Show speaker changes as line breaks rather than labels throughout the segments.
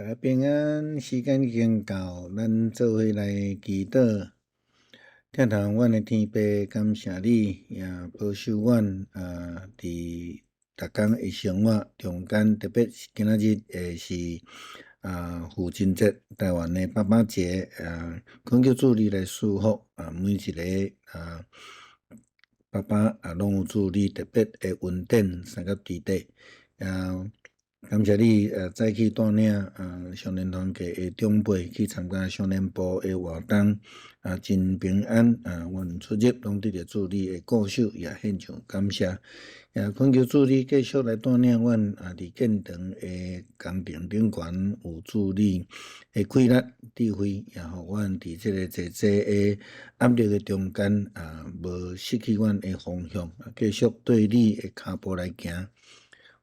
大家平安，時間已經到，咱做伙來祈禱。疼痛阮的天父，感謝你，也保守阮啊，佇逐工的生活中間，特別是今仔日的是啊父親節，台灣的爸爸節啊，懇求主你來賜福啊，每一个啊爸爸啊，攏有主你特別的恩典三甲佇底啊。感謝你，早起帶領啊少年團契的長輩去參加少年部的活動，啊，真平安啊，阮出入攏得著主你的顧守，也獻上感謝。也懇求主你繼續來帶領阮啊，佇建堂的工程頂懸有主你的氣力、智慧，也予阮佇這个濟濟的壓力的中間啊，無失去阮的方向，繼續對你的跤步來行。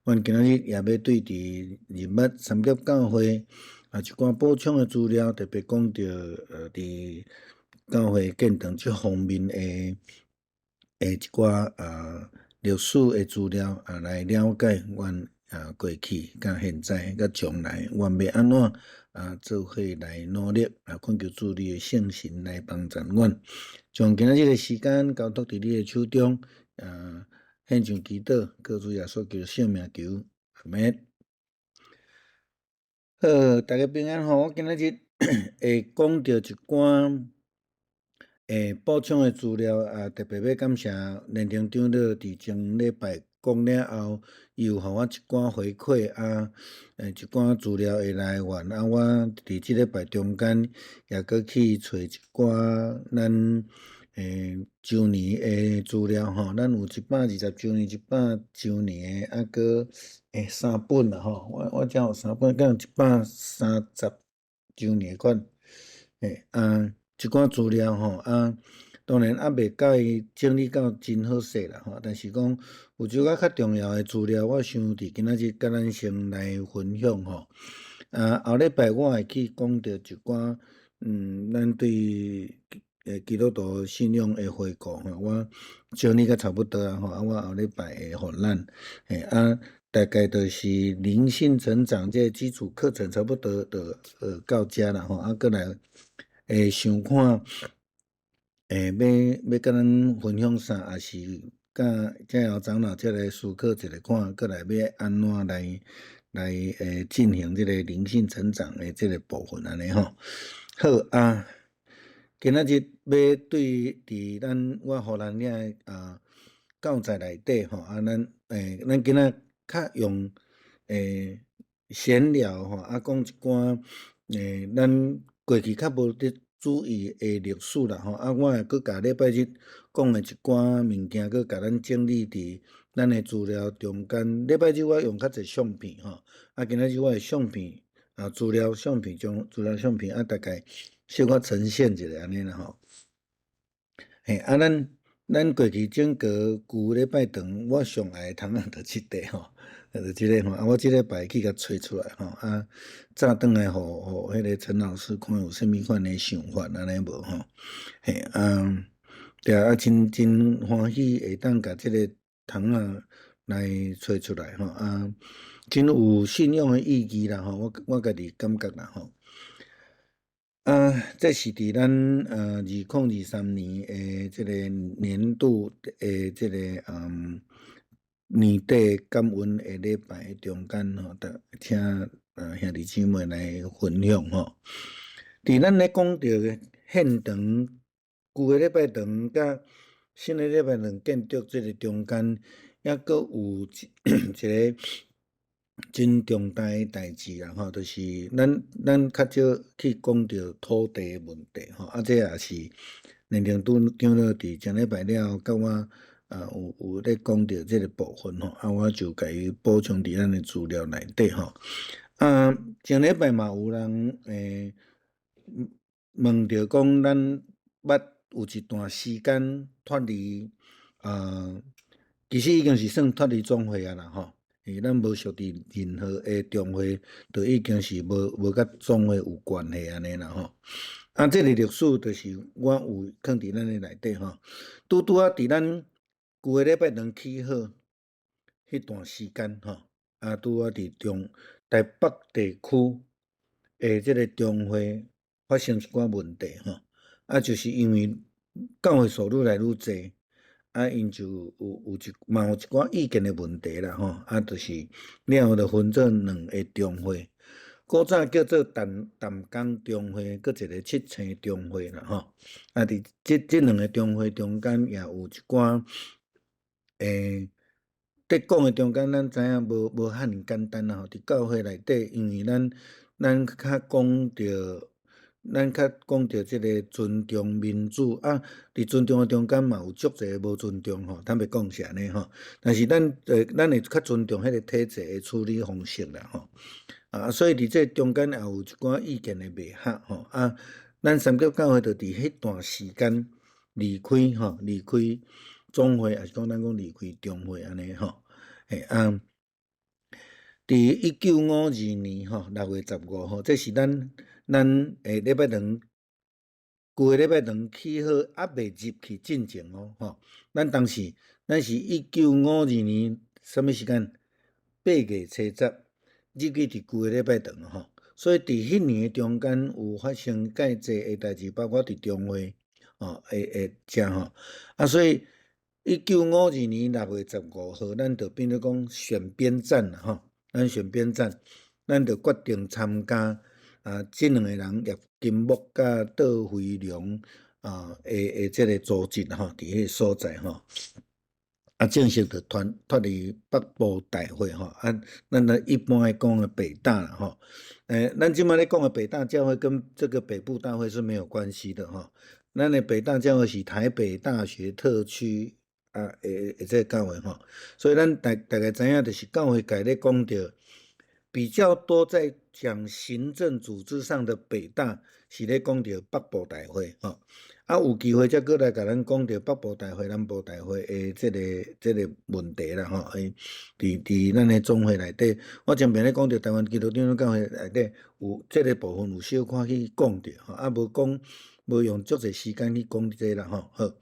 阮今仔日也欲對佇人物三峽教會啊一寡補充的資料，特別講著佇教會建堂這方面的一寡啊歷史的資料啊，來了解阮啊過去佮現在佮將來，阮欲按怎啊做伙來努力啊，懇求主你的聖神來幫贊阮，將今仔日的時間交託佇你的手中啊。獻上祈禱，靠主耶穌基督聖名求，阿們。好，大家平安吼！我今仔日會講著一寡補充的資料啊，特別欲感謝連長長老佇前禮拜講了後，伊有予我一寡回饋啊，一寡資料的來源啊，我佇這禮拜中間也閣去揣一寡咱周年的資料吼，咱有120週年、100週年的，啊閣三本啦吼，我遮有三本，敢有130週年的款，啊，一寡資料吼，啊，當然猶未共伊整理到真好勢啦吼，但是講有一寡較重要的資料，我想佇今仔日共咱先來分享吼。啊，後禮拜我會去講著一寡，咱對基督徒信仰的回顧吼，我整理甲差不多啊吼，啊，我後禮拜會予咱，啊，大概就是靈性成長這个基礎課程差不多就到遮啦吼，啊，閣來會想看，欲共咱分享啥，抑是佮正耀長老再來思考一下，看閣來欲按怎來進行這个靈性成長的這个部分按呢吼。好啊。今仔日欲對佇咱我予咱遐啊教材內底吼，啊咱今仔較用閒聊吼，啊講一寡咱過去較無咧注意的歷史啦吼，啊我會閣共禮拜日講的一寡物件，閣共咱整理佇咱的資料中間。禮拜日我用較濟相片吼，啊今仔日我的相片啊資料相片將資料相片啊大概小可呈現一下按呢啦吼。嘿，啊，咱過去整個舊禮拜堂，我上愛的窗仔就這塊吼，就這个吼，啊，我這禮拜去共揣出來吼，啊，早轉來予彼个陳老師看有啥物款的想法按呢無吼？嘿，啊，對啊，啊，真歡喜會當共這个窗仔來揣出來吼，啊，真有信仰的意義啦吼，我家己感覺啦吼。啊，這是佇咱2023年的這个年度的這个年底感恩的禮拜中間吼，請兄弟姊妹來分享吼。佇咱咧講著獻堂舊的禮拜堂佮新的禮拜堂建築這个中間，猶閣有一个真重大的代誌啦吼，就是咱較少去講著土地的問題吼，啊，這也是連長長老佇前禮拜了後，佮我啊有咧講著這个部分吼，啊，我就共伊補充佇咱的資料內底吼。啊，前禮拜嘛有人問著講，咱捌有一段時間脫離啊，其實已經是算脫離總會啊啦吼。因為咱無屬佇任何的中會，就已經是無佮總會有關係按呢啦吼。啊，這个歷史就是我有囥佇咱的內底吼。拄拄仔佇咱舊的禮拜堂起好彼段時間吼，啊，拄仔佇中台北地區的這个中會發生一寡問題吼，啊，就是因為教會數愈來愈濟，啊，𪜶就有一寡意見的問題啦吼，啊，就是了後就分做兩个中會，古早叫做淡江中會，閣一个七星中會啦吼，啊，佇這兩个中會中間也有一寡佇講的中間，咱知影無遐爾簡單啦吼。佇教會內底，因為咱較講著這个尊重民主啊，佇尊重的中間嘛有足濟無尊重吼，坦白講是按呢吼。但是咱會較尊重彼个體制的處理方式啦吼。啊，所以佇這中間也有一寡意見的袂合吼。啊，咱三峽教會就佇彼段時間離開吼，離開總會，抑是講咱講離開中會按呢吼。嘿啊，佇1952年吼6月15號，這是咱禮拜堂，舊的禮拜堂起好，猶未入去進前哦吼。咱當時，咱是1952年啥物時間？8月初十入去佇舊的禮拜堂吼。所以佇彼年的中間有發生蓋濟的代誌，包括佇中會吼，會遮吼。啊，所以1952年6月15號，咱就變做講選邊站啦吼。咱選邊站，咱就決定參加啊，這兩个人葉金木佮杜飛龍啊的這个組織吼，佇彼个所在吼。啊，正式就脫離北部大會吼，啊，咱咧一般來講的北大啦吼。咱這馬咧講的北大教會跟這个北部大會是沒有關係的吼。咱的北大教會是台北大學特區啊，的這个教會吼，所以咱大概知影，就是教會界咧講著比較多在講行政組織上的北大是咧講著北部大會吼。啊，有機會才閣來共咱講著北部大會、南部大會的這个問題啦吼。佇咱的總會內底，我前面咧講著台灣基督長老教會內底有這个部分有小可去講著吼，啊，無講無用足濟時間去講這啦吼。好，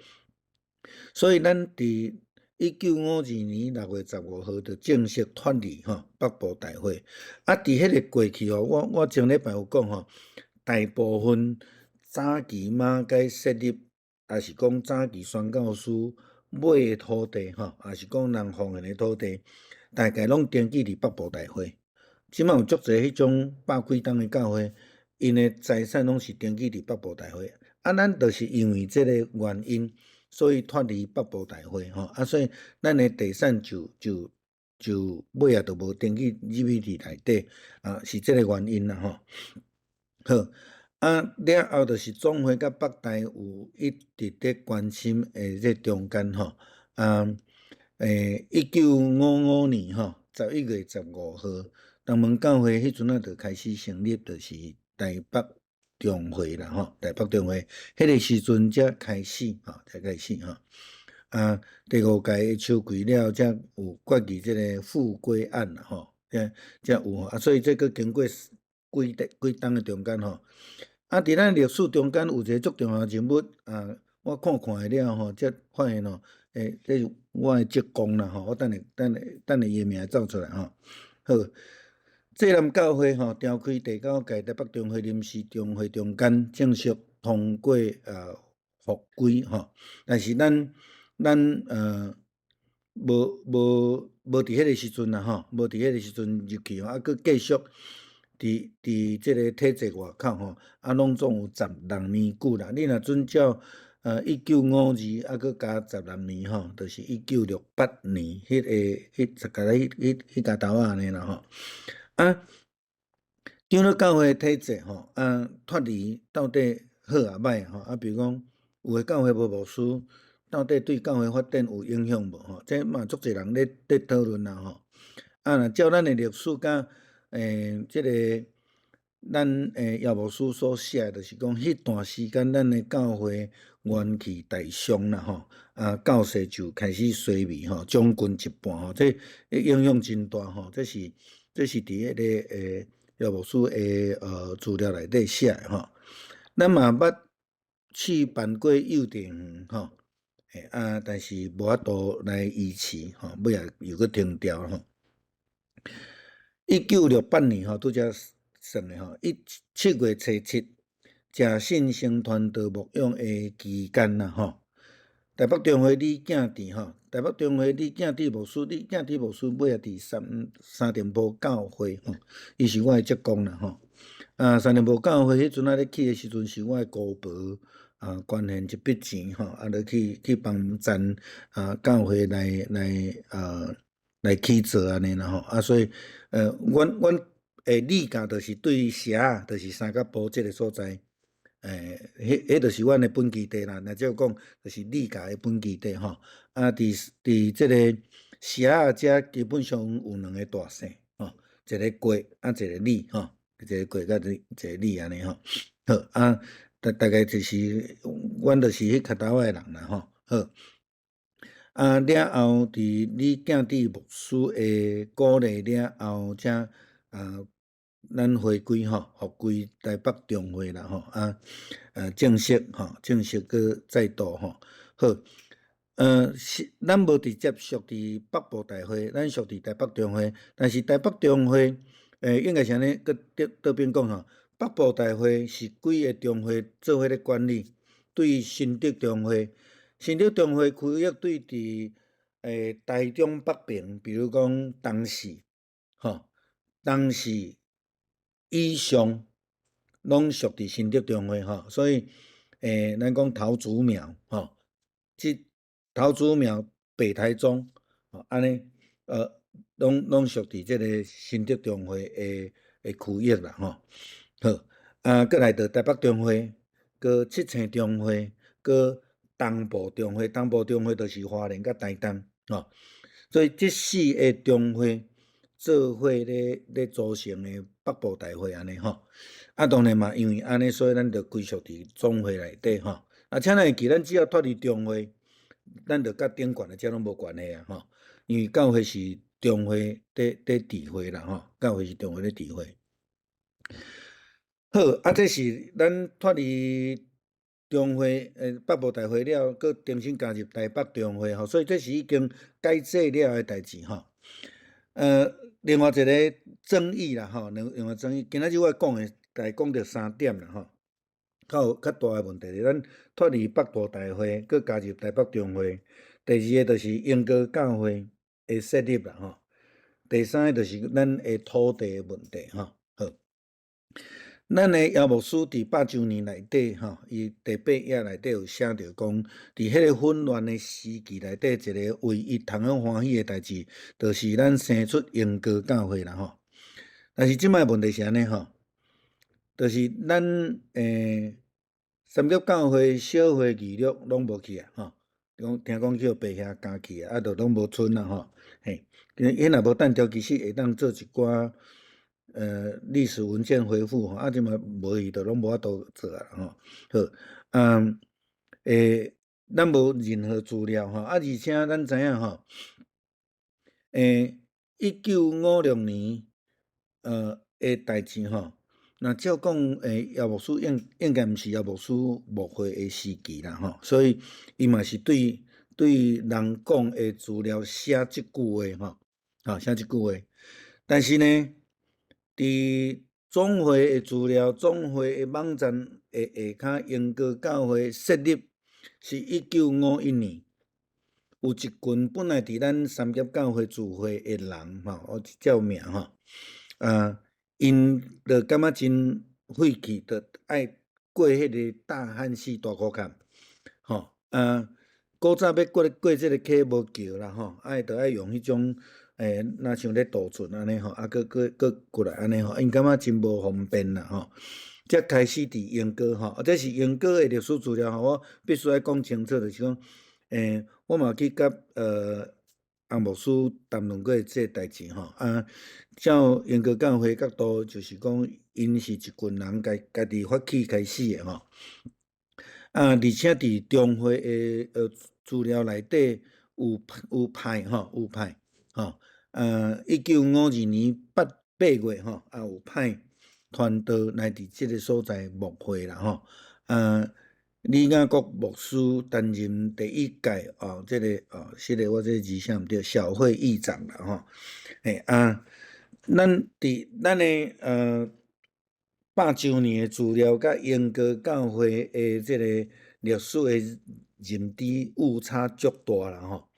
所以咱佇1952年6月15號就正式脫離吼北部大會。啊，佇彼个過去吼，我前禮拜有講吼，大部分早期馬偕設立，抑是講早期宣教師買的土地吼，抑是講人奉獻的土地，大概攏登記佇北部大會。這馬有足濟彼種百幾棟的教會，𪜶的財產攏是登記佇北部大會。啊，咱就是因為這个原因，所以脫離北部大會吼。啊，所以咱的地產就尾仔就無登記入去佇內底，啊，是這个原因啦吼。好。啊，了後就是總會佮北大有一直咧關心的這中間吼，啊，1955年吼11月15號，東門教會彼陣仔就開始成立，就是台北中會啦吼，台北中會，彼个時陣才開始吼，才開始吼。啊，第五屆的秋季了，才有決議這个復歸案啦吼，才有啊，所以這閣經過幾冬的中間吼。啊，佇咱歷史中間有一个足重要的人物啊，我看看了吼，才發現吼，這是我的職工啦吼，我等下等下等下伊的名走出來吼。好，濟南教會吼，召開第九屆台北中會臨時中會中間正式通過復歸吼，但是咱無佇彼个時陣啦吼，無佇彼个時陣入去吼，啊，閣繼續。佇這个體制外口吼，啊，攏總有十六年久啦。你若準照1952，啊，閣加十六年吼，就是1968年，彼个彼十個彼彼跤頭仔按呢啦吼。啊，長老教會體制吼，啊，脫離到底好抑歹吼？啊，比如講有的教會無牧師，到底對教會發展有影響無吼？這嘛足濟人咧討論啦吼。啊，若照咱的歷史佮這个咱葉牧師所寫，就是講彼段時間，咱的教會元氣大傷啦吼，啊，教勢就開始衰微吼，將近一半吼，這影響真大吼，這是佇彼个葉牧師的資料內底寫的吼。咱嘛捌試辦過幼稚園吼，啊，但是無法度來維持吼，尾仔又閣停掉吼。1968年吼，拄才算的吼，7月初7，誠信聖傳道牧養的期間啦吼。台北中會李敬智吼，台北中會李敬智牧師，李敬智牧師尾仔佇三重埔教會吼，伊是我的職工啦吼。啊，三重埔教會彼陣仔咧起的時陣，是我的姑婆啊捐獻一筆錢吼，啊，落去幫贊啊教會來起做按呢啦吼。啊，所以阮的李家就是對社仔，就是三角埔這个所在。彼就是阮的本基地啦。若照講，就是李家的本基地吼。啊，佇這个社仔遮基本上有兩个大姓吼，一个郭，啊，一个李吼，一个郭佮一个李按呢吼。好，啊，大概就是，阮就是彼跤頭仔的人啦吼。好，啊，了後佇李敬智牧師的鼓勵了後，才啊，咱回歸吼，復歸台北中會啦吼，啊，正式吼，正式閣再度吼，好，是咱無直接屬佇北部大會，咱屬佇台北中會，但是台北中會，應該是按呢，閣倒轉講吼，北部大會是幾个中會做伙咧管理，對新竹中會，新竹中會區域對佇台中北爿，比如講東勢，吼，東勢以上攏屬佇新竹中會吼，所以咱講桃竹苗吼，這桃竹苗北台中，吼，按呢，攏屬佇這个新竹中會的區域啦吼。好，啊，閣來著台北中會，閣七星中會，閣東部中會，東部中會就是花蓮佮台東吼，所以這四个中會做伙咧組成的北部大會按呢吼。啊，當然嘛，因為按呢，所以咱就歸屬佇總會內底吼。啊，請咱會記，咱只要脫離中會，咱就佮頂懸的這攏無關係啊吼。因為教會是中會佇治會啦吼，教會是中會咧治會。好，啊，這是咱脫離中會，北部大會了，閣重新加入台北中會吼，所以這是已經改制了的代誌吼。另外一个爭議啦吼，另外爭議，今仔日我講的大概講著三點啦吼，較有較大的問題是咱脫離北部大會，閣加入台北中會。第二个就是鶯歌教會的設立啦吼。第三个就是咱的土地的問題吼。好，咱的姚牧師佇百周年內底吼，伊第八頁內底有寫著講，佇彼个混亂的時期內底，一个唯一通好歡喜的代誌，就是咱生出鶯歌教會啦吼。但是這擺問題是按呢吼，就是咱三峽教會小會議錄攏無去啊吼，講聽講去予白兄監去啊，啊，就攏無賰啦吼，嘿，彼若無當著，其實會當做一寡歷史文件回復吼，啊，這擺無去，就攏無法度做啊吼。好，咱無任何資料吼，啊，而且咱知影吼，1956年的代誌吼，若照講，姚牧師應該毋是姚牧師牧會的時期啦吼，所以伊嘛是對人講的資料寫這句話吼，吼寫這句話，但是呢，佇總會的資料，總會的網站的下跤，鶯歌教會設立是1951年，有一群本來佇咱三峽教會聚會的人吼，我照名吼，啊，𪜶就感覺真費氣，就愛過彼个大漢溪大箍崁，吼，啊，古早欲過這个溪無橋啦吼，啊，就愛用彼種。若像咧渡船按呢吼，啊，閣過來按呢吼，𪜶感覺真無方便啦吼。才開始佇鶯歌吼，這是鶯歌的歷史資料吼，我必須愛講清楚，就是講，我嘛去佮洪牧師談論過這个代誌吼，啊，照鶯歌教會角度，就是講，𪜶是一群人家己發起開始的吼。啊，而且佇中會的資料內底有派吼，有派吼。1952年8月吼，啊有派傳道來佇這个所在牧會啦吼。啊，李雅國牧師擔任第一屆哦，這个哦，這个我這个字寫毋對，小會議長啦吼。嘿啊，咱佇咱的。百周年的資料，佮英國教會的這個歷史的認知誤差足大啦吼。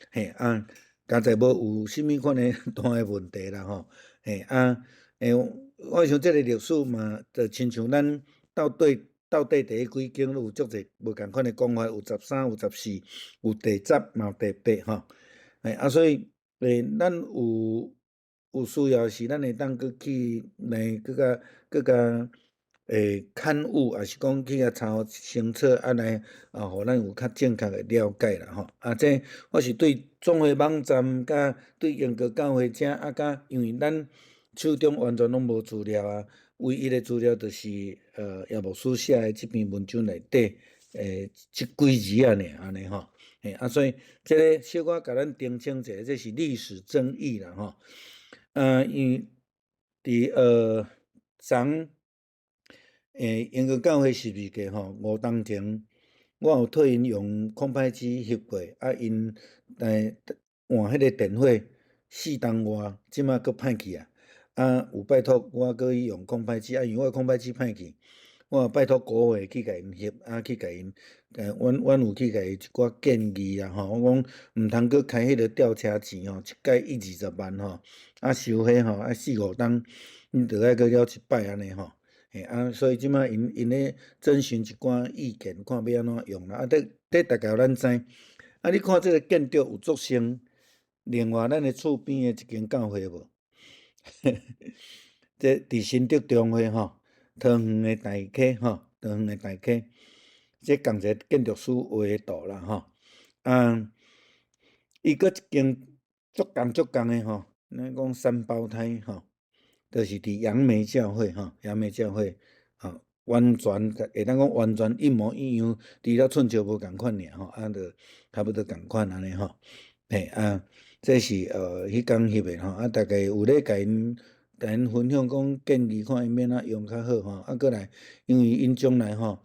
嘿啊，佳哉無有啥物款的大的問題啦吼。嘿啊，欸，我想這個歷史嘛，就親像咱到底到底佇彼幾間有足濟無仝款的講法，有13，有14，有第十，嘛有第八吼。嘿啊，所以欸，咱有需要時，咱會當閣去來閣較閣較欸勘誤，抑是講去共查清楚，啊來啊，予咱有較正確的了解啦吼。啊，這我是對總會網站佮對英國教會遮啊，佮因為咱手中完全攏無資料啊，唯一的資料就是葉牧師寫的這篇文章內底，欸，這幾字仔爾按呢吼。嘿啊，所以這个小可共咱澄清一下，這是歷史爭議啦吼。因為佇昨欸英國教會十字架吼，5冬前我有替𪜶用空拍機翕過，啊，𪜶換彼个電火4冬外，這馬閣歹去啊。啊，有拜託我閣去用空拍機，啊，因為我的空拍機歹去，我有拜託國會去共𪜶翕，啊，去共𪜶，阮有去共伊一寡建議啊吼，我講毋通閣開彼个吊車錢吼，一擺一二十萬吼，啊收彼吼，啊四五冬，你著愛閣了一擺按呢吼，嘿啊，所以這馬𪜶𪜶咧徵詢一寡意見，看欲按怎用啦。啊，這大概予咱知，啊，你看這个建築有足像另外咱的厝邊的一間教會無？這佇新竹中會吼，桃園的大溪吼，桃園的大溪，這仝一个建築師畫的圖啦吼。啊，伊閣一間足仝足仝的吼，咱講三胞胎吼，就是佇楊梅教會吼，楊梅教會吼，完全會當講完全一模一樣，除了寸尺無仝款爾吼，啊，就差不多仝款按呢吼。嘿啊，這是彼工翕的吼，啊，大概有咧共𪜶共𪜶分享講建議，看𪜶欲按怎用較好吼。啊，閣來，因為𪜶將來吼，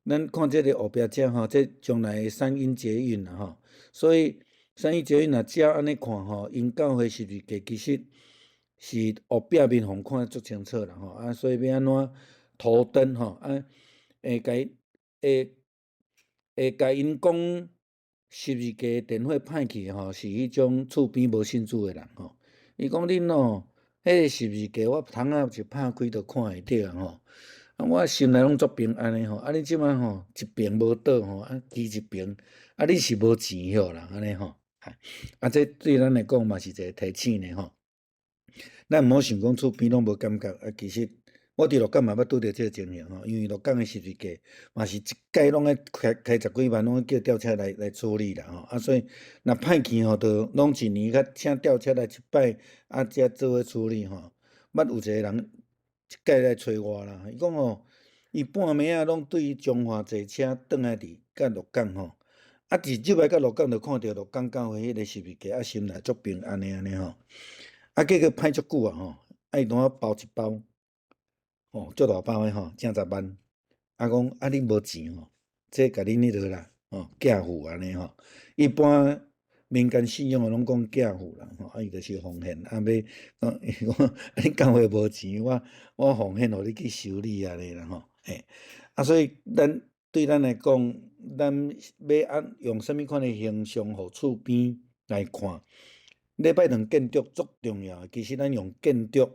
咱看這个後壁遮吼，這將來的三鶯捷運啦吼，所以三鶯捷運若照按呢看吼，𪜶教會十字架其實是後壁面予看足清楚啦吼，啊，所以欲按怎塗燈吼，啊，會共會會共𪜶講十字架電火歹去吼，是彼種厝邊無信主的人吼。伊講恁哦，彼个十字架我窗仔一拍開就看會著吼。啊，我心內攏足平安的吼。啊，你這擺吼一爿無倒吼，啊，起一爿，啊，你是無錢許啦，按呢吼。啊，這對咱來講嘛是一个提醒呢吼。咱毋好想講厝邊攏無感覺，啊，其實我佇鹿港嘛捌拄著這个情形吼，因為鹿港的十字架嘛是一擺攏愛開開十幾萬，攏愛叫吊車來處理啦吼。啊，所以若歹去吼，就攏一年較請吊車來一擺，啊，才做伙處理吼。捌有一個人一擺來揣我啦，伊講吼，伊半暝仔攏對彰化坐車轉來佇到鹿港吼，啊，一入來到鹿港就看著鹿港教會彼个十字架，啊，心內足平安的按呢吼。啊，結果歹足久啊吼，啊，伊同我包一包，吼，足大包的吼，正十萬。啊，講啊，恁無錢吼，這共恁彼落啦，吼，寄付按呢吼。一般民間信仰的攏講寄付啦，吼，啊，伊就是奉獻，啊，欲講伊講啊，恁教會無錢，我奉獻予你去修理按呢啦吼，嘿。啊，所以咱對咱來講，咱欲按用啥物款的形象予厝邊來看？禮拜堂建築足重要的，其實咱用建築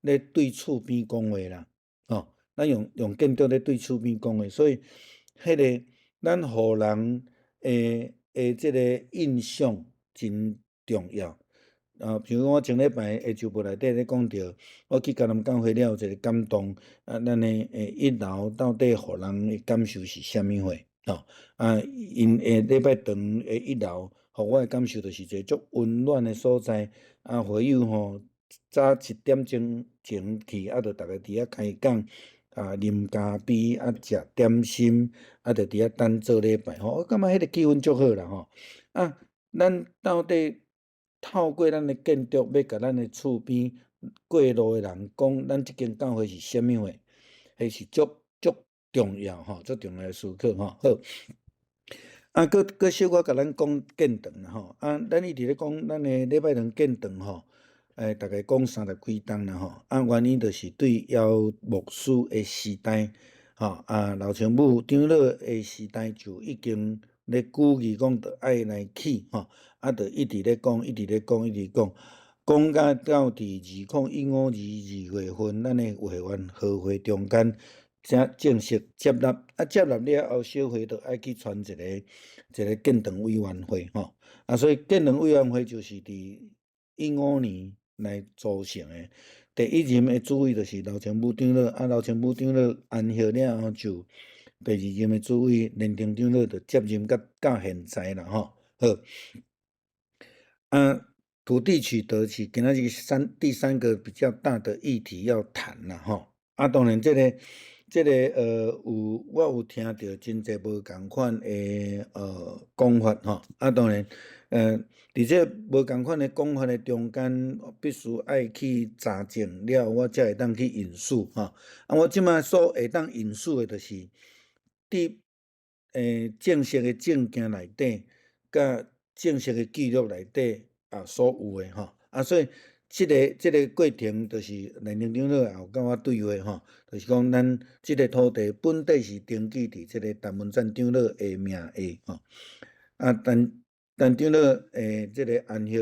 咧對厝邊講話啦，吼，咱用建築咧對厝邊講話，所以彼个咱予人的這个印象真重要。啊，比如我前禮拜下晝部內底咧講著，我去嘉南教會了有一个感動，啊，咱的一樓到底予人的感受是啥物貨？吼，啊，𪜶的禮拜堂的一樓，予我的感受就是一个足溫暖的所在。啊，會友吼早一點鐘前去，啊，就逐家佇遐開講，啊，啉咖啡，啊，食點心，啊，就佇遐等做禮拜吼。我感覺彼个氣氛足好啦吼。啊，咱到底透過咱的建築，欲共咱的厝邊過路的人講，咱這間教會是啥物貨，彼是足足重要吼，足重要的思考吼。好，啊，閣閣小可共咱講建堂啦吼。啊，咱一直咧講咱的禮拜堂建堂吼，大概講30幾冬啦吼。啊，原因就是對姚牧師的時代，吼啊，老清母長老的時代就已經咧鼓勵講，著愛來起吼，啊，就一直咧講，一直咧講，一直講，講甲到佇2012年2月份，咱的會員合會中間才正式接納。啊，接納了後，小會就愛去傳一個建堂委員會吼。啊，所以建堂委員會就是佇15年來組成的。第一任的主委就是劉清武長老，啊，劉清武長老安息了後，就第二任的主委連亭長老就接任甲到現在啦吼。好，啊，土地取得是今仔日第三個比較大的議題要談啦吼。啊，當然這個有我有聽著真濟無仝款的講法吼。啊，當然，佇這無仝款的講法的中間，必須愛去查證了，我才會當去引述吼。啊，我這馬所會當引述的，就是佇正式的證件內底，佮正式的記錄內底啊所有的吼。啊，所以這個過程就是連亭長老也有佮我對話吼，就是講咱這個土地本底是登記佇這個陳文贊長老的名下吼。啊，陳陳長老的這個安息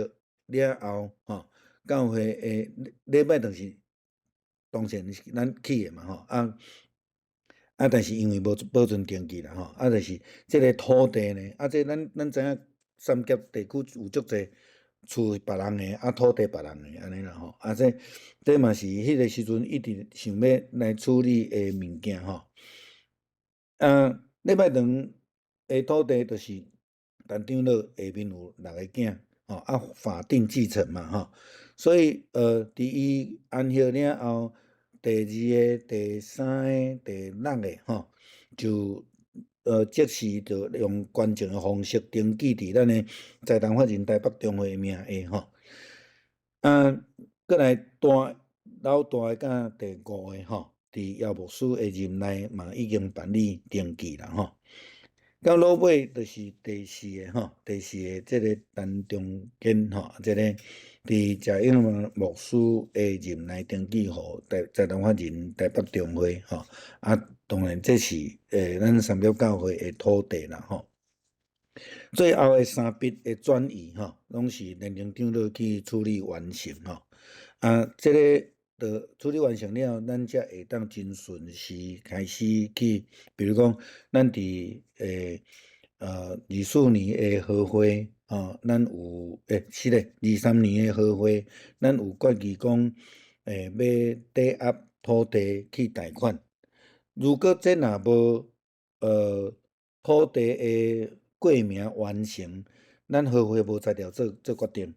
了後吼，教會的禮拜堂是當然是咱起的嘛吼，啊啊，但是因為無保存登記啦吼，啊，就是這個土地呢，啊，這咱知影三峽地區有足濟厝別人的，啊，土地別人的，按呢啦吼，啊，這嘛是彼個時陣一直想欲來處理的物件吼。啊，禮拜堂的土地就是陳長老下面有六个囝，吼，啊，法定繼承嘛吼，所以佇伊安息了後，第二个、第三个、第六个吼，就即時就用捐贈的方式登記佇咱的財團法人台北中會的名下吼。啊，閣來大老大的佮第五个吼，佇姚牧師的任內嘛已經辦理登記啦吼。到落尾就是第四个吼，第四个這個陳中堅吼，這個佇謝永牧師的任內登記予台財團法人台北中會吼。啊，當然這是咱三峽教會的土地啦吼。最後的三筆的轉移吼，攏是連亭長老去處理完成吼。啊，這個就處理完成了，咱才會當真順時開始去，比如講，咱佇24年的合會，吼，咱有是咧，23年的合會，咱有決議講，欲抵押土地去貸款。如果這若無土地的過名完成，咱合會無才調做決定，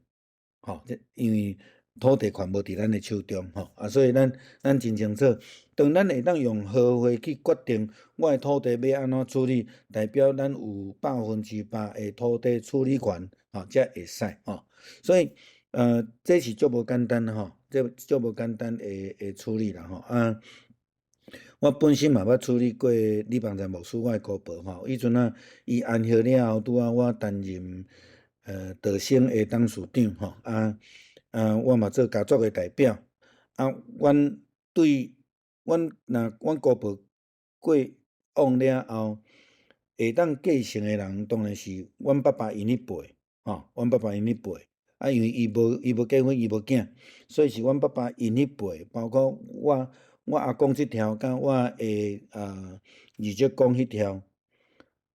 吼，這因為土地權無佇咱的手中，吼，啊，所以咱真清楚，當咱會當用合會去決定我的土地欲按怎處理，代表咱有100%的土地處理權，吼，才會使，吼。所以，這是足無簡單吼，這足無簡單的處理啦，吼，啊，我本身嘛捌處理過李邦才牧師我的姑婆吼，彼陣啊，伊安息了後，拄仔我擔任道生的董事長吼，啊。啊，我嘛做家族的代表。啊，阮對阮若阮姑婆過往了後，會當繼承的人當然是阮爸爸𪜶彼輩，吼，阮爸爸𪜶彼輩。啊，因為伊無結婚，伊無囝，所以是阮爸爸𪜶彼輩，包括我阿公這條，佮我的二叔公彼條，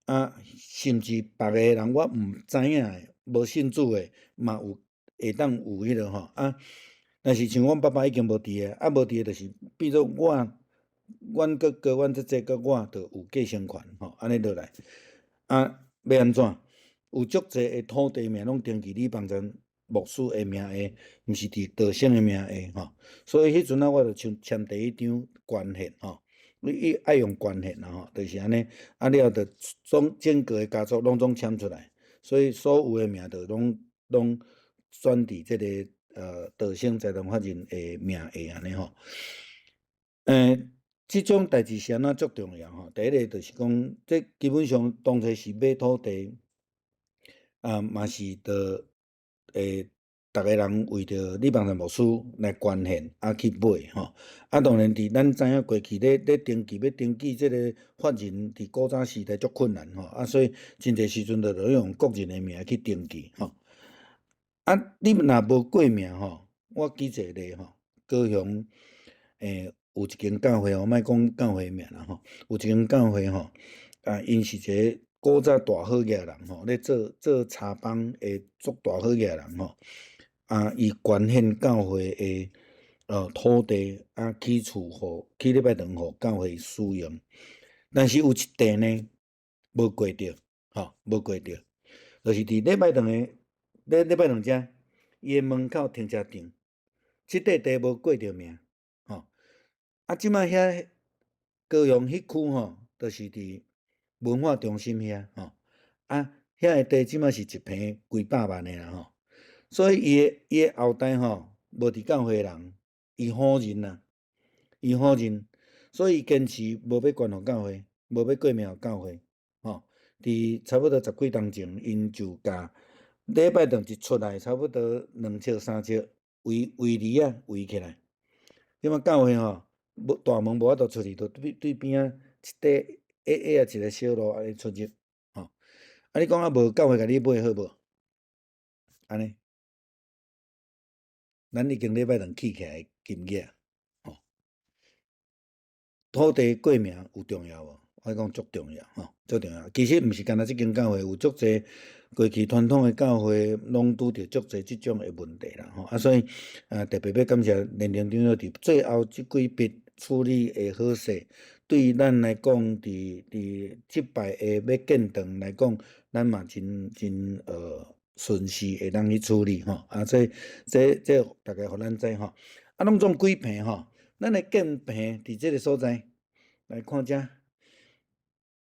啊，甚至別个人我毋知影的，無信主的，嘛有會當有彼個吼啊。但是像阮爸爸已經無佇个，啊無佇个就是變做我，阮哥哥、阮姐姐佮我就有繼承權吼，按呢落來，啊，欲按怎？有足濟的土地名攏登記李邦珍牧師的名下，毋是佇道生的名下吼。所以彼陣啊，我就簽簽第一張權限吼，你愛用權限啦吼，就是按呢，啊了後就總整個的家族攏總簽出來，所以所有的名就攏轉佇這個道生財團法人的名下按呢吼。這種代誌是按怎足重要吼？第一个就是講，這基本上當初是買土地，啊，嘛是著會逐个人為著李邦臣牧師來捐獻，啊去買吼。啊，當然佇咱知影過去咧咧登記欲登記這个法人，佇古早時代足困難吼，啊，所以真濟時陣就著用個人的名去登記吼。啊，你若無過名吼，我舉一個例吼，高雄有一間教會吼，莫講教會名啦吼，有一間教會吼，啊，𪜶是一个古早大好額人吼，咧做做茶幫的足大好額人吼，啊，伊捐獻教會的土地啊，起厝予起禮拜堂予教會使用，但是有一塊呢，無過著，吼，無過著，就是佇禮拜堂的咧禮拜堂遮，伊的門口停車場，這塊地無過著名，吼，啊，這擺遐高雄彼區吼，就是佇文化中心遐，吼，啊，遐个地這擺是一坪幾百萬的啦，吼，所以伊的後代吼，無佇教會的人，伊否認啦，伊否認，所以堅持無欲捐予教會，無欲過名予教會，吼，佇差不多十幾冬前，𪜶就共禮拜堂一出來，差不多2尺3尺圍圍籬仔圍起來，這擺教會吼，無大門無法度出去，就對對邊仔一塊矮矮仔一个小路按呢出入，吼。啊，你講啊，無教會共你買好無？按呢，咱已經禮拜堂起起來金額，吼，土地過名有重要無？我講足重要，吼，足重要。其實毋是干焦這間教會，有足濟過去傳統的教會，攏拄著足濟這種的問題啦，吼。啊，所以啊，特別欲感謝連榮長老佇最後這幾筆處理的好勢，對咱來講，佇佇這擺的欲建堂來講，咱嘛真真順勢會當去處理吼。啊，這這這大家予咱知吼。啊，攏總幾坪吼？咱的建坪佇這个所在來看遮。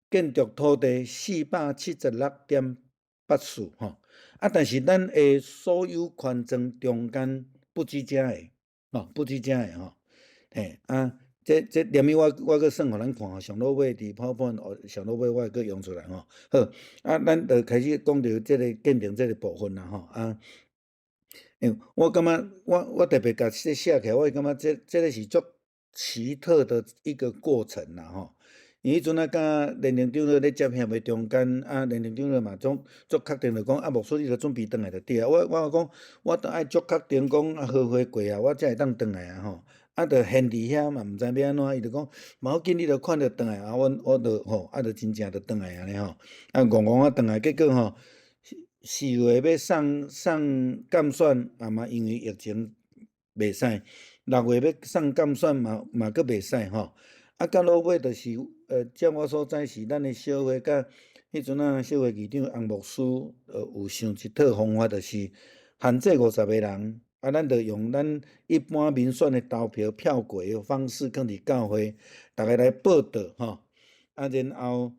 建築土地476.84吼，啊，但是咱的所有權狀中間不止遮个，吼，不止遮个吼，嘿，啊，這這連咪我我閣算予咱看吼，上落尾佇 PowerPoint 上落尾我會閣用出來吼，好，啊，咱就開始講著這个建堂這个部分啦吼，啊，我感覺我我特別共這寫起來，我會感覺這這个是足奇特的一個過程啦吼。因彼陣啊，佮連榮長老咧接洽的中間，啊，連榮長老嘛總足確定就講，啊，牧師你著準備轉來就對啊。我我講，我著愛足確定講，啊，合伙過啊，我才會當轉來啊吼。啊，著現佇遐嘛，毋知欲按怎，伊就講，無要緊，你著看著轉來啊。阮我著吼，啊，著真正著轉來按呢吼。啊，戇戇啊轉來，結果吼，4月欲送送鑑選，啊嘛因為疫情袂使，6月欲送鑑選嘛嘛閣袂使吼。啊，到落尾就是，照我所知是咱的小會佮彼陣啊，小會議長洪牧師，有想一套方法，就是限制50個人，啊，咱就用咱一般民選的投票票決的方式，囥佇教會，逐个來報到吼，啊，然後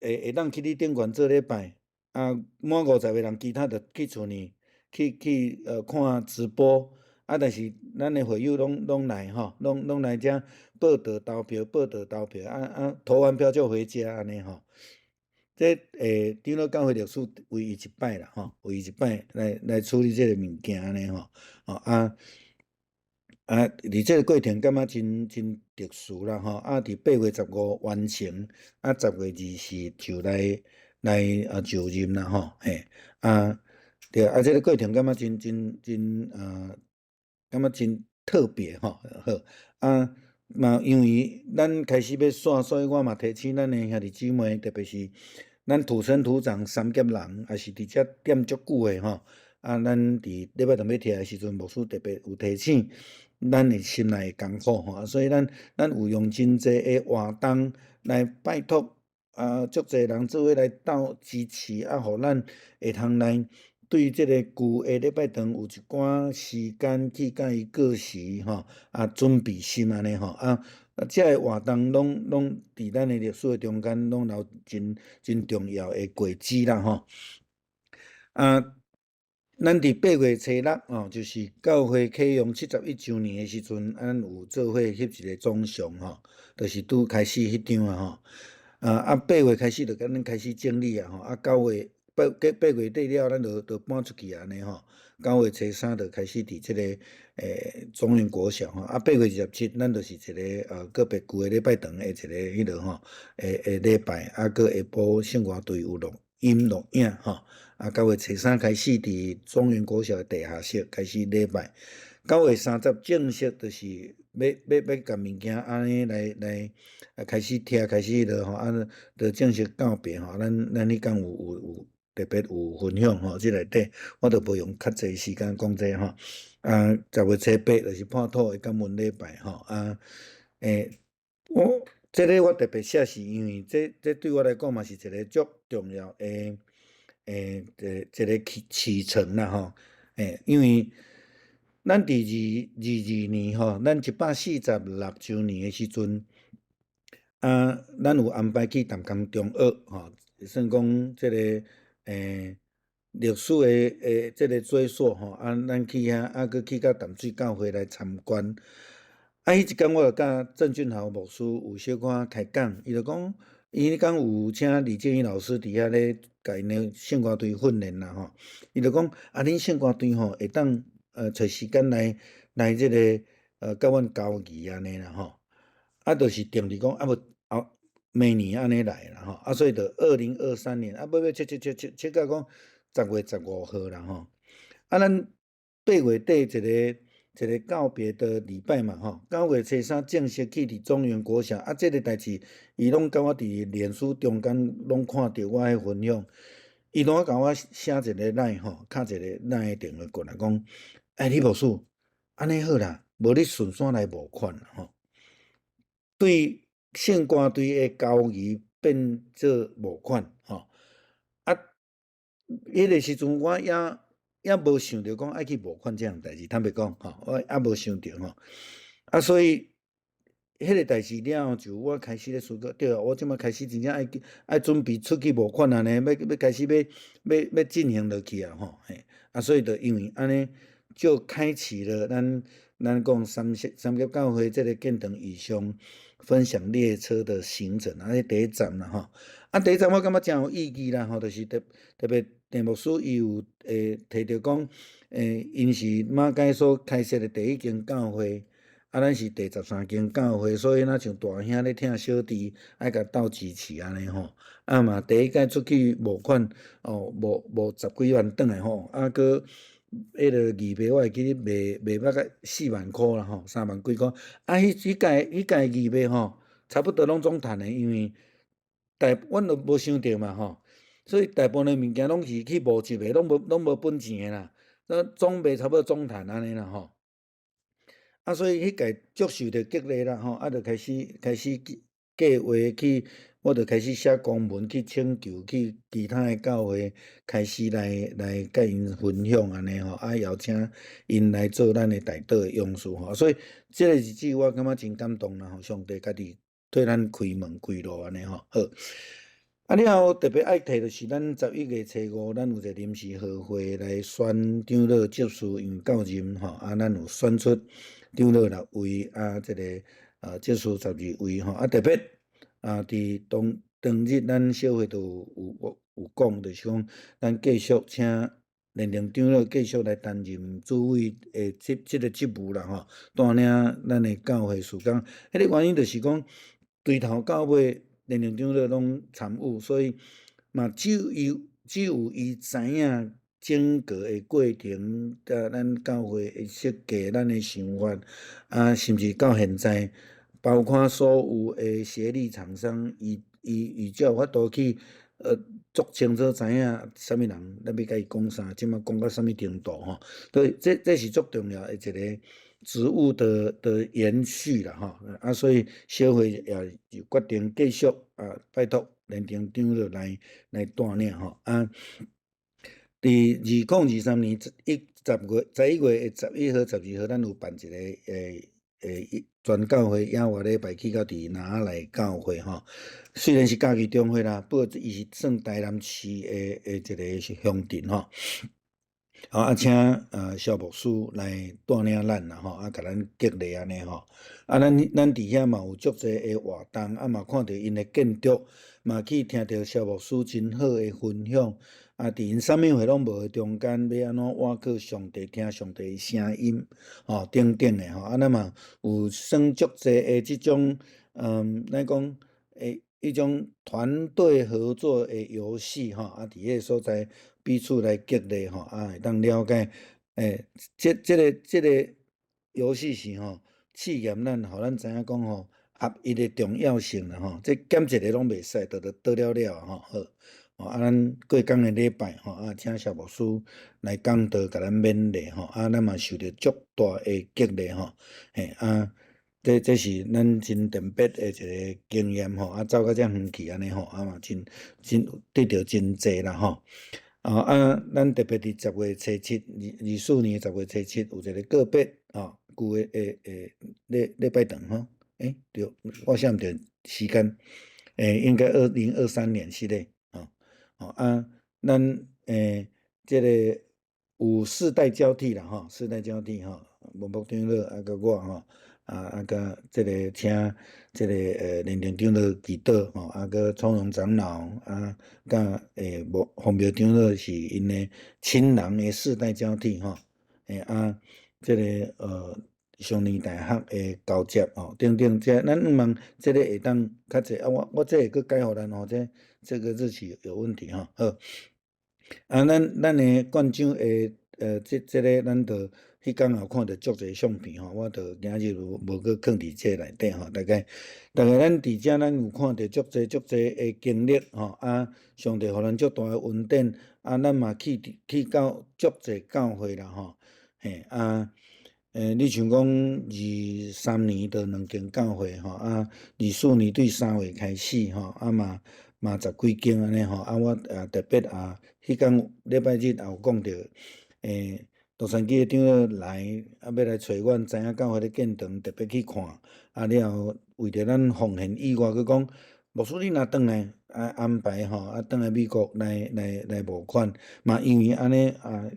會會當去你頂懸做禮拜，啊，滿50個人，其他就去厝裡去去看直播。啊！但是咱的會友攏攏來吼，攏攏來遮報到投票，報到投票，啊啊，投完票就回家按呢吼。這長老教會歷史唯一一擺啦吼，唯一一擺來來處理這个物件按呢吼。哦啊啊！佇這个過程感覺真真特殊啦吼。啊，佇8月15完成，啊，10月24就來來啊就任啦吼。嘿，啊對啊，這个過程感覺真真真啊。感覺真特別吼，好啊，嘛因為咱開始欲散，所以我嘛提醒咱的兄弟姊妹，特別是咱土生土長三峽人，也是佇遮踮足久的吼，啊，咱佇禮拜堂欲徛的時陣，牧師特別有提醒咱的心內的艱苦吼，所以咱咱有用真濟的活動來拜託啊，足濟人做伙來鬥支持，啊，予咱會通來對這个舊的禮拜堂有一寡時間去共伊過時吼，啊，準備心按呢吼，啊，這个活動攏攏佇咱的歷史的中間，攏留真真重要的果子啦吼。啊，咱佇8月初6吼，就是教會啟用71週年的時陣，咱有做伙翕一个總相吼，就是拄開始彼張啊吼。啊啊，8月開始就共咱開始整理啊吼，啊9月。八月底了，咱就搬出去按呢吼。9月初3就開始佇這個中原國小吼，啊8月27，咱就是一個個別舊的禮拜堂的一個彼落吼，的禮拜，啊閣下晡聖歌隊有錄音錄影吼，啊9月初3開始佇中原國小的地下室開始禮拜，9月30正式就是欲共物件按呢來開始拆開始彼落吼，啊就正式告別吼，咱彼工有特別有分享吼，這內底我就無用較濟時間講這吼。啊，10月初8就是破土的感恩禮拜吼。啊，我這个我特別寫是因為這對我來講嘛是一個足重要的一個起程啦吼。因為咱佇222年吼，咱146週年的時陣，啊，咱有安排去淡江中學吼，算講這个歷史的這个追溯吼，啊，咱去遐，啊，閣去到淡水教會來參觀。啊，彼一工我就佮鄭俊豪牧師有小可開講，伊就講，伊彼工有請李建義老師佇遐咧共𪜶的聖歌隊訓練啦吼。伊就講，啊，恁聖歌隊吼會當揣時間來這个佮阮交誼按呢啦吼。啊，就是定佇講，啊無後明年按呢來啦吼。啊，所以就2023年，啊，尾尾切切切切切到講10月15號啦吼。啊，咱8月底一個告別的禮拜嘛吼，9月初3正式去佇中原國小，啊，這个代誌伊攏共我佇臉書中間攏看著我彼分享，伊攏共我寫一個 LINE 吼，敲一個 LINE 的電話過來講，欸，李牧師，按呢好啦，無你順紲來募款啦吼，對聖歌隊的交誼變做募款吼，啊，彼个時陣我猶無想著講愛去募款這項代誌，坦白講吼，我猶無想著吼，啊，所以彼个代誌了後，就我開始咧思考，對啊，我這擺開始真正愛準備出去募款啊呢，欲開始欲進行落去啊吼，嘿，啊，所以就因為按呢，就開啟了咱講三峽教會這个建堂異象分享列車的行程，啊，第一站啦吼，啊，第一站我感覺誠有意義啦吼，就是特別鄭牧師伊有提著講，𪜶是馬偕所開設的第一間教會，啊，咱是第13間教會，所以若像大兄咧疼小弟，愛共鬥支持按呢吼。啊嘛，第一擺出去募款，哦，募十幾萬轉來吼，啊，閣彼个義賣我會記得賣捌個4萬箍啦吼，3萬幾箍。啊，彼屆義賣吼，差不多攏總趁的，因為阮都無想著嘛吼。所以大部分的物件攏是去募集的，攏無本錢的啦。那總賣差不多總趁按呢啦吼。啊，所以彼屆足受著激勵啦吼，啊，就開始計劃去，我就開始寫公文去請求去其他的教會，開始來共𪜶分享按呢吼，啊，邀請𪜶來做咱的代禱的勇士吼。所以這个日子我感覺真感動啦吼，上帝家己替咱開門開路按呢吼，好。啊，了後特別愛提就是咱11月初5，咱有一個臨時合會來選長老執事，因為到任吼，啊，咱有選出長老六位，啊，這個執事12位吼，啊，特別啊，佇當日咱小會都有講，就是講咱繼續請連長長老繼續來擔任主委的這個職務啦吼，帶領咱的教會事工。彼个原因就是講，對頭到尾連長長老攏參與，所以嘛只有伊知影整個的過程，佮咱教會的設計、咱的想法，啊，甚至到現在，包括所有的協力廠商，伊才有法度去足清楚知影啥物人，咱欲共伊講啥，這馬講到啥物程度吼。所以這是足重要的一個職務的延續啦吼。啊，所以小會也就決定繼續啊，拜託連長長老來帶領吼。啊，佇2023年11月的11號、12號，咱有辦一個全教會野外禮拜去到佇拿來教會吼。雖然是家己中會啦，不過伊是算台南市的一個鄉鎮吼。好啊，請蕭牧師來帶領咱啦吼，啊，共咱激勵按呢吼。啊，咱佇遐嘛有足濟的活動，啊嘛看著𪜶的建築，嘛去聽著蕭牧師真好的分享。啊，佇𪜶啥物貨攏無的中間，欲按怎倚靠上帝，聽上帝的聲音，吼，等等的吼。啊，咱嘛有耍足濟的這種，咱講的彼種團隊合作的遊戲，吼，啊，佇彼個所在彼此來激勵，吼，啊，會當了解，這個遊戲是吼，試驗咱，予咱知影講吼，合一的重要性啦，吼，這減一个攏袂使，就倒了了吼，好。吼，啊，咱過工的禮拜吼，啊，請蕭牧師來講道，共咱勉勵吼，啊，咱嘛受著足大的激勵吼，嘿，啊，這是咱真特別的一个經驗吼，啊，走到遮遠去按呢吼，啊嘛真真得著真濟啦吼。啊，咱特別佇10月初7，24年10月初7有一个個別吼，舊的禮拜堂吼，欸，對，我寫毋著時間，欸，應該2023年是咧。吼啊，咱這个有世代交替啦吼，世代交替吼，文博長老啊，佮我吼，啊佮這个請這个連長長老祈禱吼，啊佮聰榮長老啊，佮無方廟長老是𪜶的親人的世代交替吼，欸啊，這个上年大學的交接吼，等等，這咱向望這个會當較濟啊，我這會閣改予咱吼，這個日期有問題吼，好。啊，咱的館長的這個咱就彼工也看著足濟相片吼，我就今日無閣囥佇這內底吼，大概咱佇遮咱有看著足濟足濟的經歷吼，啊，上帝予咱足大的恩典，啊，咱嘛去到足濟教會啦吼，嘿啊。你像講23年就兩間教會吼，啊，24年對3月開始吼，啊嘛十幾間按呢吼，啊我也特別啊，彼工禮拜日也有講著，洛杉磯的長老來，啊欲來揣阮，知影教會咧建堂，特別去看，啊了後為著咱奉獻以外，閣講牧師你若轉來啊安排吼，啊轉來美國來募款，嘛因為按呢啊。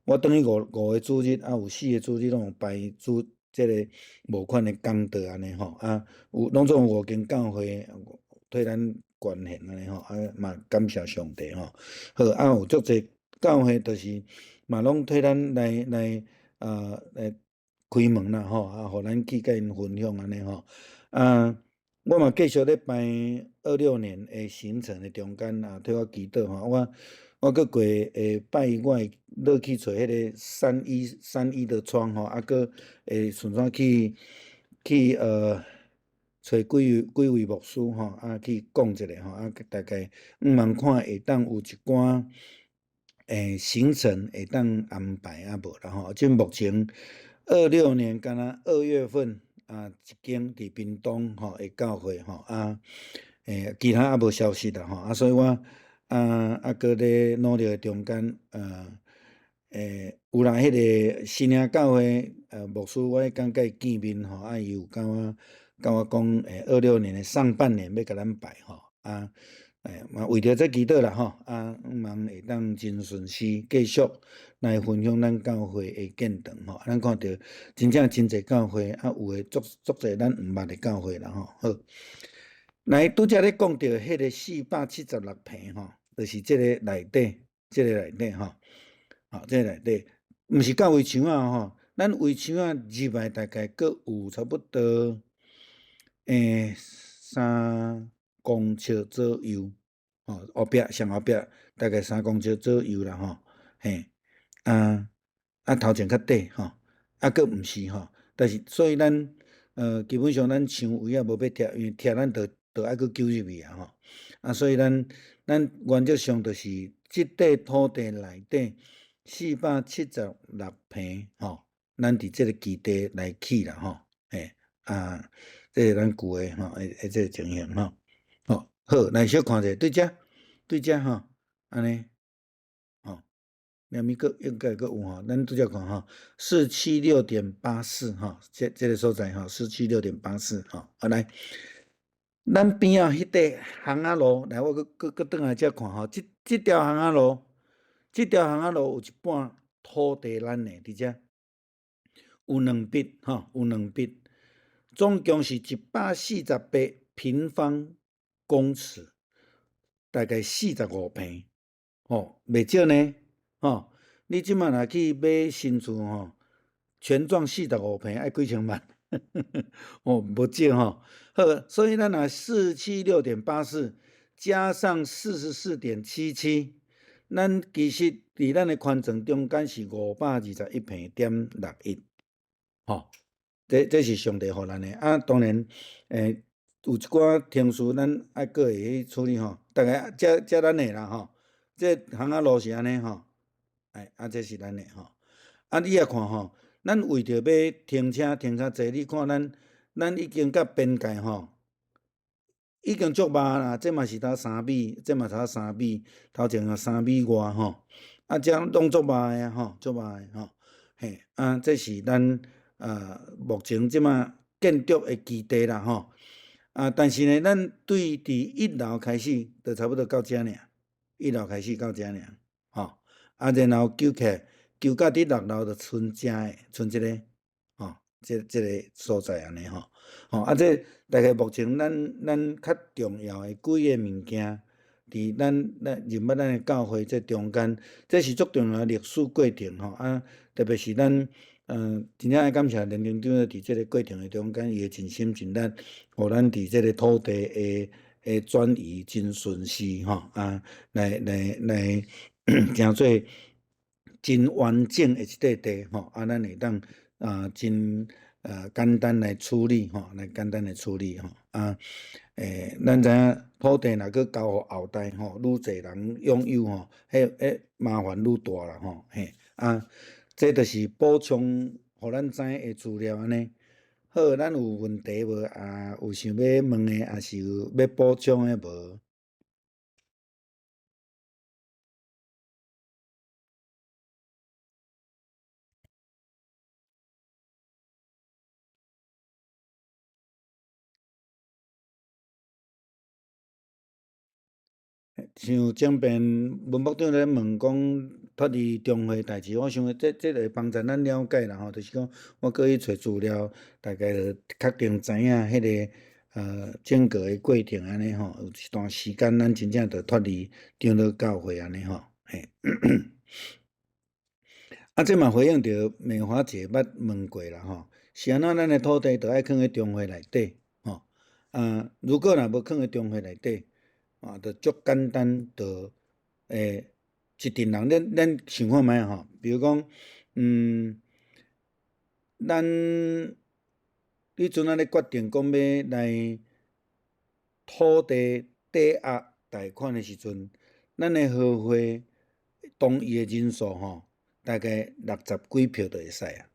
我轉去五個主日，啊有四個主日攏有排主這个募款的講道按呢吼，啊有攏總有五間教會替咱捐獻按呢吼，啊嘛感謝上帝吼。好，啊有足濟教會就是嘛攏替咱來開門啦吼，啊，予咱去共𪜶分享按呢吼。啊，我嘛繼續咧排26年的行程的中間啊，替我祈禱吼，我閣過下拜一我會落去揣彼個三一的窗吼，啊，閣會順續去揣幾位牧師吼，啊去講一下吼，啊大概向望看會當有一寡行程會當安排啊無啦吼。這目前26年敢若2月份啊，一間佇屏東吼的教會吼啊，其他猶無消息啦吼，啊所以我啊閣咧努力的中間，有啦，彼个新營教會牧師，我彼工佮伊見面吼，啊伊有共我講，26年的上半年欲共咱排吼，啊，嘛為著這祈禱啦吼，啊，望會當真順時繼續來分享咱教會的建堂吼，咱看著真正真濟教會，啊有的足足濟咱毋捌的教會啦吼，好，來拄才咧講著彼個476坪吼，就是這個內底，這個內底吼，吼，這個內底，毋是到圍牆仔吼，咱圍牆仔入來大概閣有差不多3公尺左右，吼，後壁上後壁大概三公尺左右啦吼，嘿，啊頭前較短吼，啊閣毋是吼，但是所以咱基本上咱牆圍仔無欲拆，因為拆咱就愛閣救入去啊吼，啊所以咱原則上就是這塊土地內底476坪吼，咱佇這個基地來起啦吼，嘿，啊，這是咱舊的吼，的這個情形吼，吼好，來小看者，對遮，對遮吼，按呢，吼，兩面閣應該閣有吼，咱拄才看吼，476.84吼，這個所在吼，四七六點八四吼，好來，咱邊仔彼塊巷仔路，來我閣轉來遮看吼，這條巷仔路，這條巷仔路有一半土地咱的佇遮，有兩筆吼，有兩筆，總共是148平方公尺，大概45坪，吼，袂少呢，吼，你這馬若去買新厝吼，權狀45坪愛幾千萬，哦，無少吼。好，所以咱若476.84加上44.77，咱其實佇咱的權狀中間是521.61坪，吼，這是上帝予咱的。啊，當然，有一寡程序咱愛閣會去處理吼，大概這咱的啦吼，這巷仔路是按呢吼，哎，啊，這是咱的吼。啊，你也看吼，咱為著欲停車停較濟，你看咱已經佮邊界吼，已經足密啦，這嘛是頭3米，這嘛頭三米，頭前有3米外吼，啊，這攏足密的吼，足密的吼，嘿，啊，這是咱目前這馬建築的基地啦吼，啊，但是呢，咱對佇一樓開始，就差不多到遮爾，一樓開始到遮爾，吼，啊，然後糾起來，糾到佇六樓就賰遮的，賰這个，吼，這個所在按呢吼，吼，啊，這大概目前咱較重要的幾个物件，佇咱認捌咱的教會這中間，這是足重要的歷史過程吼，啊，特別是咱，真正愛感謝連長長佇這個過程的中間，伊的盡心盡力，予咱佇這個土地的轉移真順勢吼，啊，來成做真完整的一塊地吼，啊，咱會當啊真簡單來處理吼，來簡單來處理吼，啊，咱知影土地若閣交予後代吼，愈濟人擁有吼，彼麻煩愈大啦吼，嘿，啊，這就是補充予咱知的資料按呢。好，咱有問題無？啊，有想欲問的，抑是有欲補充的無？像前邊文牧長咧問講脫離中會代誌，我想這會幫助咱了解啦吼，就是講我閣去揣資料，大概就確定知影彼个整個的過程按呢吼，有一段時間咱真正就脫離長老教會按呢吼，嘿。啊，這嘛回應著美華姐捌問過啦吼，是按怎咱的土地著愛囥佇中會內底吼？啊，如果若無囥佇中會內底，啊，就足簡單，就一陣人，咱想看覓吼？比如講，咱彼陣仔咧決定講欲來土地抵押貸款的時陣，咱的合會同意的人數吼，大概六十幾票就會使啊。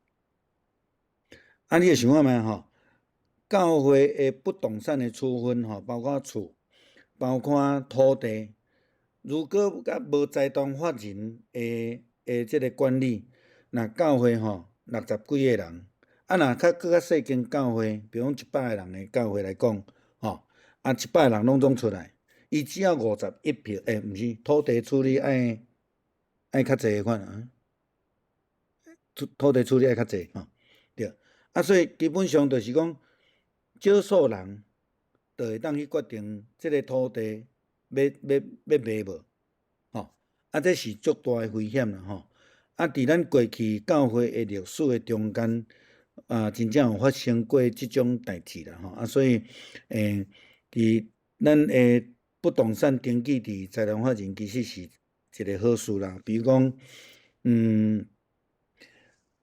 啊，你會想看覓吼？教會的不動產的處分吼，包括厝，包括土地，如果佮無財團法人的這个管理，若教會吼六十幾个人，啊若較閣較細間教會，比如講100个人的教會來講，吼，啊100个人攏總出來，伊只要51票，毋是土地處理愛較濟款啊，土地處理愛較濟吼，對，啊所以基本上就是講少數人就會當去決定這个土地欲賣無，吼，啊這是足大的危險啦吼，啊佇咱過去教會的歷史的中間，啊真正有發生過這種代誌啦吼，啊所以，佇咱的不動產登記佇財團法人其實是一个好事啦，比如講，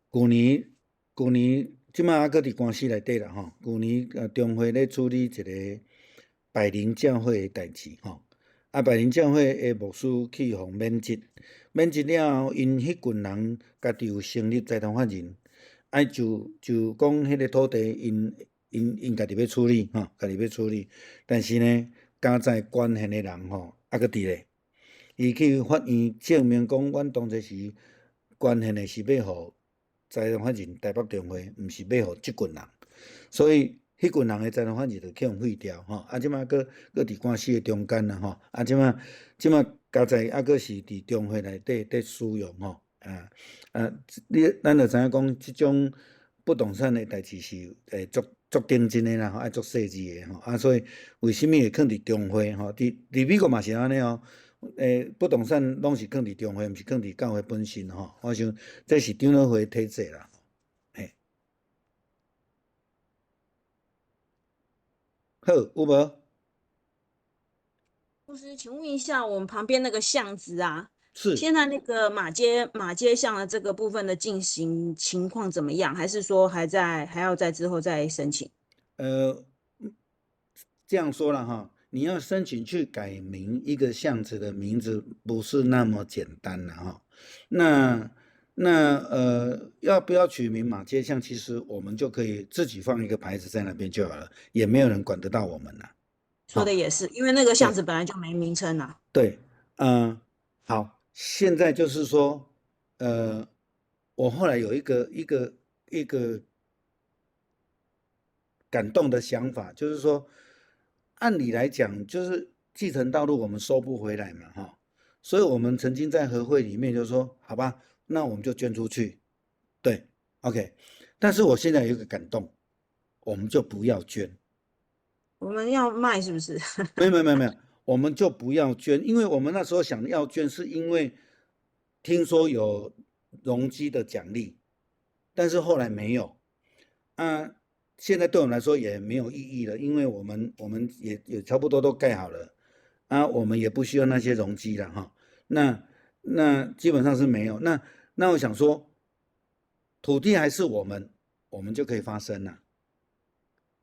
舊年這馬猶閣佇官司內底啦吼，舊年中會咧處理一个百靈教會的代誌吼，啊百靈教會的牧師去予免職，免職了後，𪜶彼群人家己有成立財團法人，啊就講彼个土地𪜶家己欲處理吼，家己欲處理，但是呢，家在關係的人吼，猶閣佇咧，伊去法院證明講，阮當初時捐獻的是欲予財團法人台北中會，毋是欲予這群人，所以彼群人的財團法人就去予廢掉吼。啊，這馬閣佇官司的中間啦吼。啊，這馬家在猶閣是佇中會內底佇使用吼。啊啊，咱就知影講，這種不動產的代誌是會足足認真的啦，吼，愛足細緻的吼。啊，所以為啥物會囥佇中會吼？佇美國嘛是按呢哦。不动产攏是囥佇中會，毋是囥佇教會本身吼。我想這是長老會體制啦。嘿，好，有無？
牧師，請問一下，我們旁邊那個巷子啊，
是
現在那個馬街巷的這個部分的進行情況怎麼樣？還是說還要在之後再申請？
這樣說了哈，你要申請去改名一個巷子的名字，不是那麼簡單了哈。那要不要取名馬街巷？其實我們就可以自己放一個牌子在那邊就好了，也沒有人管得到我們了。
說的也是，因為那個巷
對
子本來就沒名稱啦。
對，好，現在就是說，我後來有一個感動的想法，就是說，按理來講，就是繼承道路我們收不回來嘛，哈，所以我們曾經在和會裡面就說，好吧，那我們就捐出去，對，OK，但是我現在有一個感動，我們就不要捐。
我們要賣是不是？
沒有沒有沒有沒有，我們就不要捐，因為我們那時候想要捐，是因為聽說有容積的獎勵，但是後來沒有。啊，現在對我們來說也沒有意義了，因為我們也差不多都蓋好了，啊，我們也不需要那些容積了哈。那基本上是沒有。那我想說，土地還是我們，我們就可以發聲了。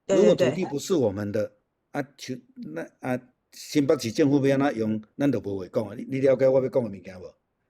如果土地不是我們的，啊，就那啊，新北市政府欲按怎用，咱就無話講啊。你了解我欲講的物件無？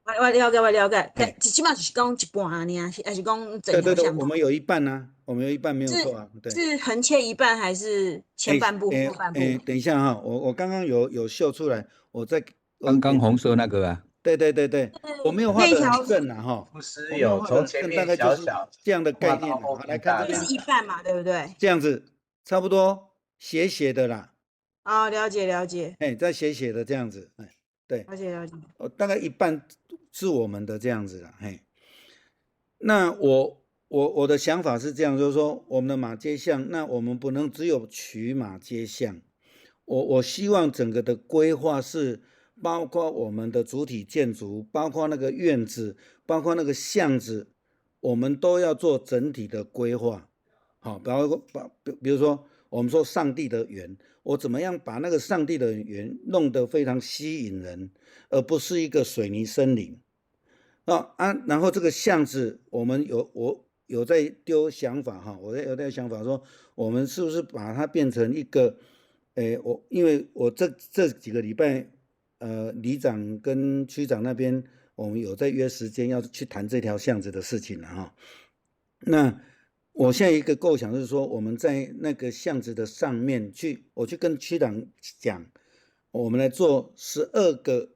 我了解，我了解。但最起碼就是講一半爾，還是講整
對對對，我們有一半啊，我們有一半沒有錯啊。對，
是橫切一半還是前半部後半部？
等一下哈，我剛剛有秀出來，我在
剛剛紅色那個啊。
對對對對，我沒有畫得很正啊哈。
不是有從前面小小
這樣的概念，來看這
邊是一半嘛，對不對？
這樣子差不多斜斜的啦。
啊，了解了解。
哎，在斜斜的這樣子，哎，對，
了解了解。
大概一半是我們的這樣子啦，嘿。那我的想法是這樣，就是說我們的馬街巷，那我們不能只有取馬街巷，我希望整個的規劃是包括我們的主體建築，包括那個院子，包括那個巷子，我們都要做整體的規劃。好，包括比如說我們說上帝的園，我怎麼樣把那個上帝的園弄得非常吸引人，而不是一個水泥森林。啊，然後這個巷子，我們我有在丟想法哈，我有在想法說，我們是不是把它變成一個，我因為我這幾個禮拜，里長跟區長那邊，我們有在約時間要去談這條巷子的事情了哈。那我現在一個構想是說，我們在那個巷子的上面去，我去跟區長講，我們來做12個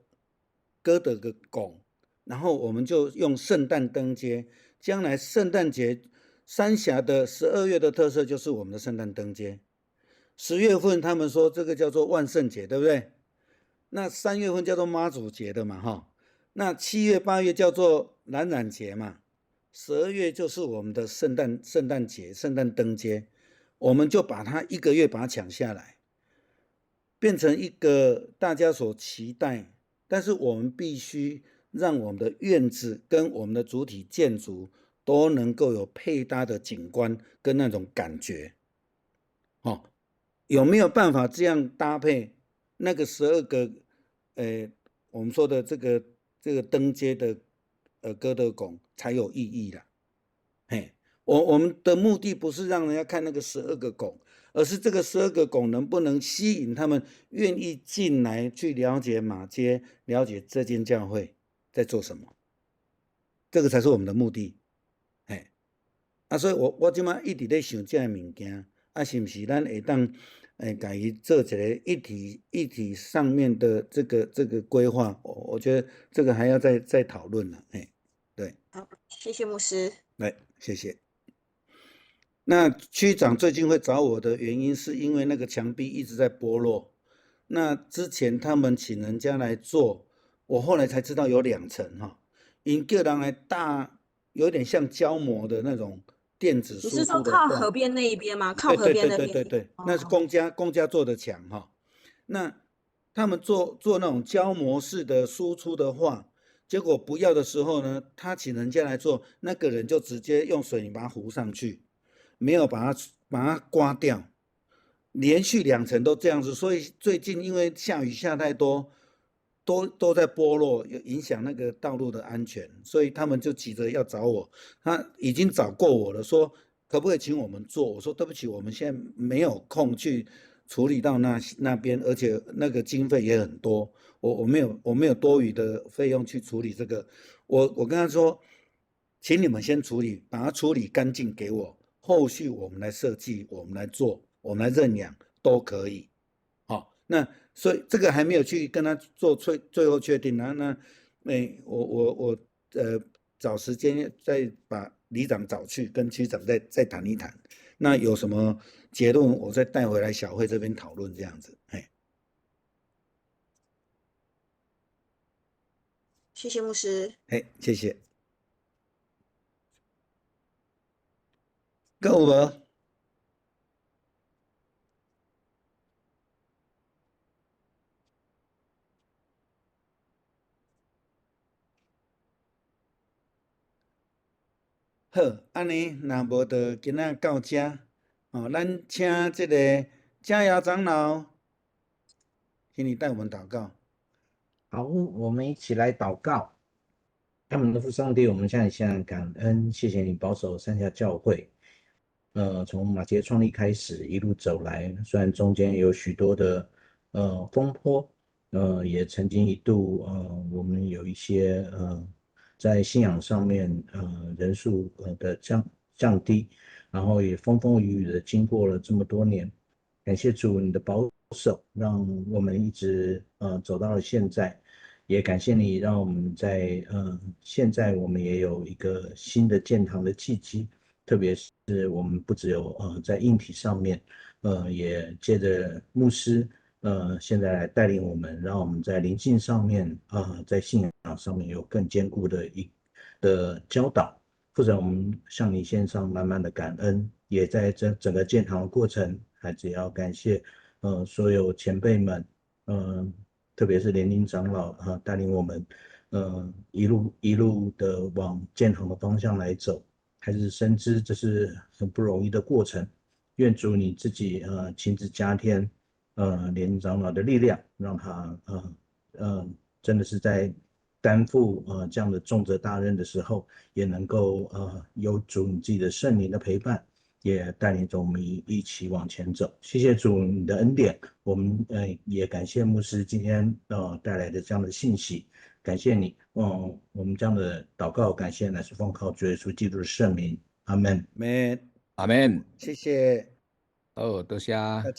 哥德的拱。然後我們就用聖誕燈街，將來聖誕節三峽的12月的特色就是我們的聖誕燈街。10月份他們說這個叫做萬聖節，對不對？那3月份叫做媽祖節的嘛，哈。那7月8月叫做藍染節嘛。12月就是我們的聖誕節、聖誕燈街，我們就把它一個月把它搶下來，變成一個大家所期待，但是我們必須讓我們的院子跟我們的主體建築都能夠有配搭的景觀跟那種感覺，哦，有沒有辦法這樣搭配那個12個，我們說的這個燈街的哥德拱才有意義啦。嘿，我們的目的不是讓人家看那個十二個拱，而是這個十二個拱能不能吸引他們願意進來去了解馬街，了解這間教會在做什麼，這個才是我們的目的。嘿，啊，所以我這馬一直咧想這个物件，啊，是毋是咱會當共伊做一個一體上面的這個規劃？我覺得這個還要再討論了。嘿，對。
好，謝謝牧師。
來，謝謝。那區長最近會找我的原因，是因為那個牆壁一直在剝落。那之前他們請人家來做，我後來才知道有兩層哈，𪜶叫人來搭，有點像膠膜的那種電子輸
你是說
出的
靠河邊那一邊嗎？靠河邊那邊？
對對對對對，那是公家做的牆哈。那他們做做那種膠膜式的輸出的話，結果不要的時候呢，他請人家來做，那個人就直接用水泥把它糊上去，沒有把它刮掉，連續兩層都這樣子，所以最近因為下雨下太多，都在剝落，有影響那個道路的安全，所以他們就急着要找我，他已經找過我了，說可不可以請我們做？我說對不起，我們現在沒有空去處理到那邊，而且那個經費也很多，我沒有多餘的費用去處理這個。我跟他說，請你們先處理，把它處理乾淨給我，後續我們來設計，我們來做，我們來認養都可以。好，那所以這個還沒有去跟他做最後確定啊。那，欸，我找時間再把里長找去跟區長再談一談。那有什麼結論，我再帶回來小會這邊討論這樣子。嘿，
謝謝牧師。
嘿，謝謝。閣有無？好，按呢，若無就今仔到這，哦，咱請這個嘉瑤長老，請你帶我們禱告。
好，我們一起來禱告。愛我們的父上帝，我們向你獻上感恩，謝謝你保守三峽教會。從馬偕創立開始，一路走來，雖然中間有許多的風波，也曾經一度我們有一些在信仰上面，人數的降低，然後也風風雨雨的經過了這麼多年，感謝主你的保守，讓我們一直走到了現在，也感謝你讓我們在現在我們也有一個新的建堂的契機，特別是我們不只有在硬體上面，也借著牧師現在來帶領我們，讓我們在靈性上面在信仰上面有更堅固的一的教導。父神，我們向你獻上滿滿的感恩，也在這整個建堂的過程，還是要感謝所有前輩們，特別是連林長老啊，帶領我們一路一路的往建堂的方向來走，還是深知這是很不容易的過程。願主你自己親自加添連長老的力量，讓他真的是在擔負這樣的重責大任的時候，也能夠有主你自己的聖靈的陪伴，也帶領着我們一起往前走。謝謝主你的恩典，我們也感謝牧師今天帶來的這樣的信息，感謝你，我們這樣的禱告感謝乃是奉靠主耶穌基督的聖名，阿門。
阿
門，
謝謝。
好，多謝。